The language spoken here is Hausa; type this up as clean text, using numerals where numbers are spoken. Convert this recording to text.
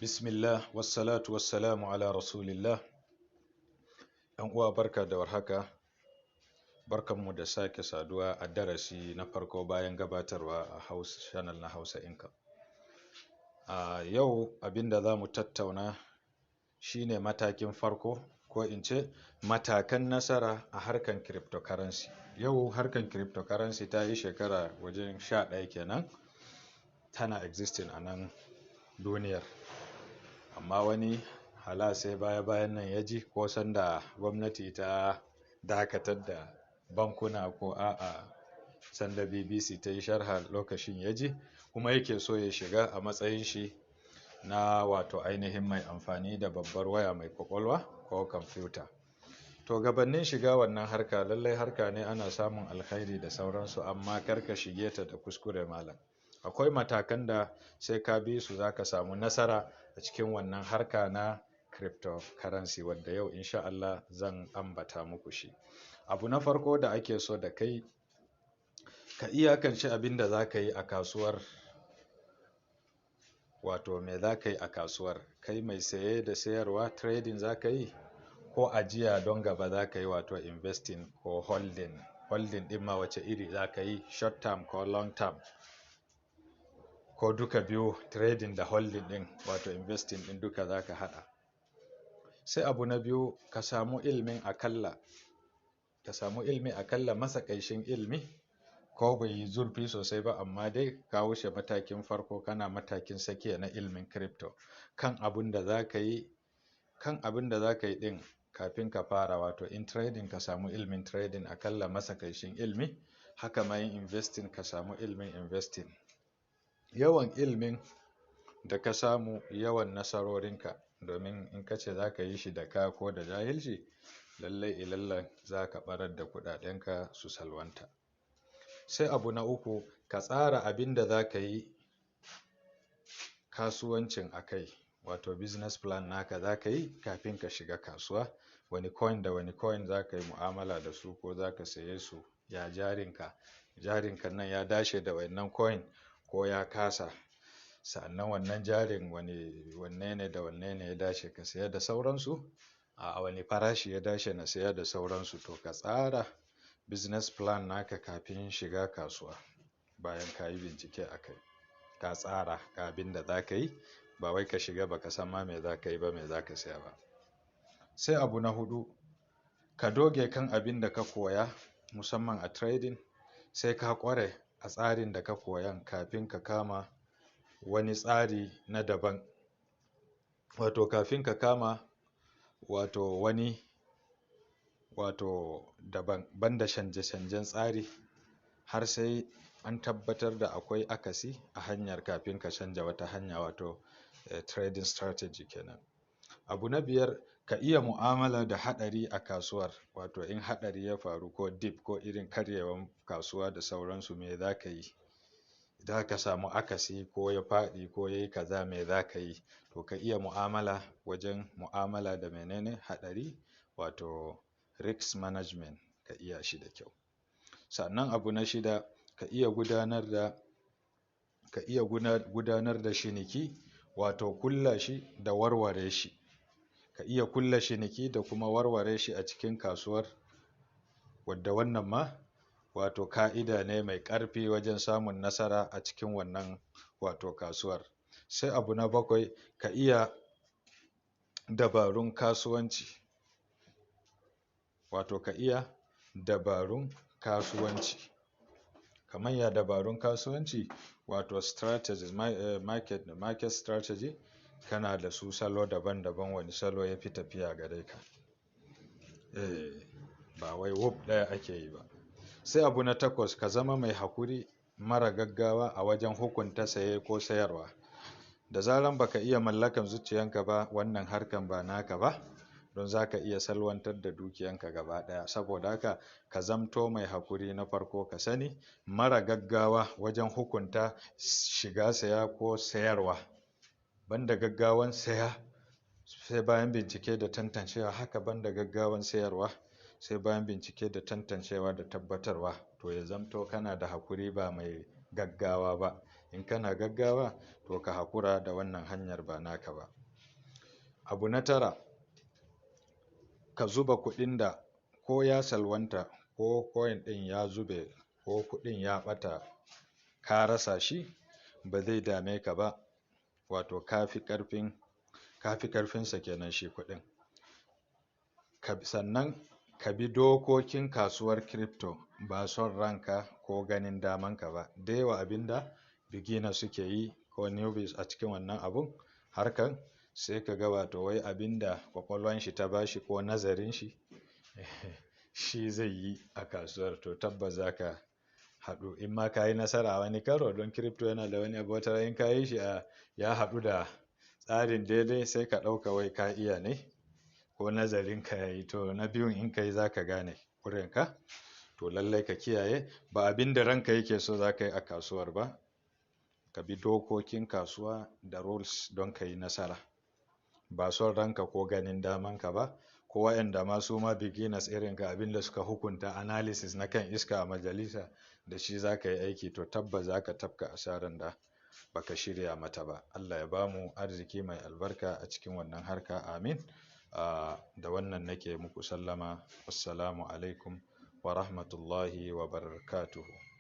Bismillah, wassalatu wassalamu ala rasulillah. ‘Yan uwa, barka da warhaka. Barkanmu da sake saduwa a darasi na farko bayan gabatarwa a Hausa channel na Hausa Income. A yau abin da za mu tattauna shine matakin farko, ko in ce matakan nasara a harkan cryptocurrency. Yau harkan cryptocurrency ta yi shekara wajen 11 kenan tana existing a nan duniyar. Amma wani hala sai baya-bayan nan ya ji, ko sanda gwamnati ta dakatar da bankuna, ko a'a, sanda BBC ta yi sharha lokacin ya ji, kuma yake so ya shiga a matsayin shi na wato ainihin mai amfani da babbar waya mai kwakwalwa ko kwamfuta. To, gabanin shiga wannan harka, lallai harka ne ana samun alkhairi da sauransu, amma kar ka shige ta da kuskure, malam. Akwai matakan da sai ka bi su za ka samu nasara a cikin wannan harka na cryptocurrency, wadda yau insha Allah zan ambata muku shi. Abu na farko da ake so da kai, ka iyakance abin da za ka yi a kasuwar, wato me za ka yi a kasuwar? Kai mai saye da sayarwa, trading za ka yi, ko ajiya don gaba za ka yi, wato investing ko holding? Holding ɗin ma wace iri za ka yi, short term ko long term, ko duka biyu, trading da holding ɗin, wato investing ɗin, duka za ka haɗa? Sai abu na biyu, ka samu ilmi akalla matsakaicin ilmi, ko bai yi zurfi sosai ba, amma dai ka wuce matakin farko, kana matakin tsakiya na ilmin crypto, kan abin da za ka yi ɗin kafin ka fara. Wato in trading, ka samu ilmin trading, akalla matsakaicin ilmi. Haka ma yin investing, ka samu ilmin investing. Yawan ilmin da ka samu, yawan nasarorinka, domin in ka ce za ka yi shi da ka ko da jahilci, lallai ilallan za ka ɓarar da kuɗaɗenka su salwanta. Sai abu na uku, ka tsara abin da za ka yi kasuwancin a kai, wato business plan naka za ka yi kafin ka shiga kasuwa. Wani coin da wani coin za ka yi mu'amala da su ko za ka saye su? Ya jarinka? Jarinka nan ya dace da wannan coin ko ya kasa? Sa'annan wannan jarin, wani wanne ne da wanne ne ya dace ka saya da sauransu, a wani farashi ya dace na saya da sauransu. To, ka tsara business plan naka kafin shiga kasuwa. Bayan ka yi bincike a kai, ka tsara ga abin da za ka yi, ba wai ka shiga ba ka san ma me za ka yi ba, me za ka saya ba. Sai abu na hudu, ka doge kan abin da ka koya, musamman a trading, sai ka ƙware a tsarin da ka koyan kafin ka kama wani tsari na daban, wato kafin ka kama wato wani wato daban, banda canje-canjen tsari, har sai an tabbatar da akwai akasi a hanyar kafin ka canja wata hanya, wato trading strategy kenan. Abu na biyar, ka iya mu'amala da haɗari a kasuwar, wato in haɗari ya faru, ko dip, ko irin karyewan kasuwa da sauransu, me za ka yi? Idan ka samu akasi, ko ya faɗi, ko ya yi kaza, me za ka yi? To, ka iya mu'amala wajen mu'amala da menene haɗari, wato risk management, ka iya shi da kyau. Sannan abu na shida, ka iya gudanar da ciniki, wato kulla shi da warware shi. Ka iya kulla ciniki da kuma warware shi a cikin kasuwar, wadda wannan ma wato ka'ida ne mai ƙarfi wajen samun nasara a cikin wannan wato kasuwar. Sai abu na bakwai, ka iya dabarun kasuwanci, wato ka iya dabarun kasuwanci. Kamar ya dabarun kasuwanci? Wato strategies, market strategy, kana da su salo daban-daban, wani salo ya fi tafiya gare ka? Eh, ba wai wuf ɗaya ake yi ba. Sai abu na takwas, ka zama mai hakuri, mara gaggawa a wajen hukunta saye ko sayarwa. Da zaran baka iya mallakan zuciyanka ba, wannan harkan ba naka ba, don za ka iya salwantar da dukiyanka gaba ɗaya. Saboda haka ka zamto mai hakuri na farko, ka sani, mara gaggawa wajen hukunta shiga saya ko sayarwa. Banda gaggawan saya sai bayan bincike da tantancewa, haka banda gaggawan sayarwa sai bayan bincike da tantancewa da tabbatarwa. To, ya zamto kana da hakuri, ba mai gaggawa ba. In In kana gaggawa to ka hakura da wannan hanyar, ba naka ba. Abu na tara, ka zuba kuɗin da ko ya salwanta, ko coin ɗin ya zube, ko kuɗin ya ɓata, ka rasa shi, ba zai dame ka ba. Wato ka fi ƙarfinsa kenan shi kuɗin. Sannan ka bi dokokin kasuwar crypto, ba son ranka ko ganin damanka ba. Da yawa abinda beginner suke yi ko newbies a cikin wannan abun harkan, sai ka ga wato wai abinda kwakwalwan shi ta bashi ko nazarin shi, shi zai yi a kasuwar. To tabbas za ka haɗu in ma ka yi nasara a wani karo, don crypto yana da wani abu, wata in ka yi shi ya haɗu da tsarin daidai, sai ka ɗauka wai ka iya ne ko nazarin ka ya yi. To na biyun in ka yi za ka gane kurenka. To lallai ka kiyaye, ba abin da ranka yake so za ka yi a kasuwar ba. Ka bi dokokin kasuwa da rules don ka yi nasara, ba son ranka ko ganin damanka ba, ko waɗanda ma su ma beginners irin ka abin da suka hukunta analysis na kan iska a majalisa da shi za ka yi aiki. To tabbas za ka tafka asaran da baka shirya mata ba. Allah ya bamu arziki mai albarka a cikin wannan harka, amin. Da wannan nake muku sallama. Assalamu alaikum wa rahmatullahi wa barakatuhu.